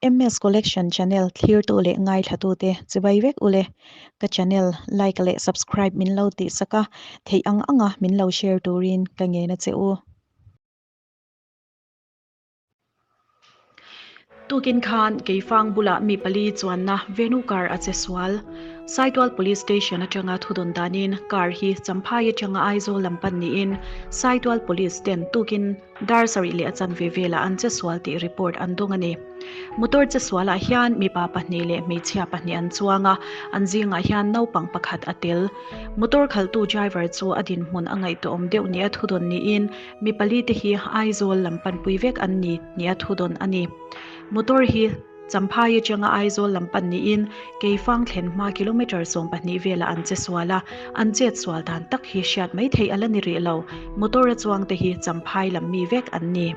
MS Collection channel thlirtu leh ngaithlatute chibai vek ule. Ka channel like leh subscribe min lo tihsak a, theih ang anga min lo share turin ka ngen a che u. Tukin khan Keifang bulah mi pali chuanna Venu car a che sual. Saitual Police Station atanga thudawn danin car hi Champhai atanga Aizawl lam pan niin Saitual Police ten tukin dar sarih leh a chanve velah an che sual tih report an dawng a ni. Motor che sualah hian mipa pahnih leh hmeichhia pahnih an chuang a, an zingah hian naupang pakhat a tel. Motor khalhtu driver chu a dinhmun a ngaihtuahawm deuh nia thudawn niin Mi pali te hi Aizawl lam panpui vek an ni nia thudawn a ni. Motor hi Champhai atanga Aizawl lam pan niin Keifang thlen hma kilometre 12 velah an che sual a, an chet sual dan tak hi hriat mai theih a la ni rih lo. Motor a chuang te hi Champhai lam mi vek an ni.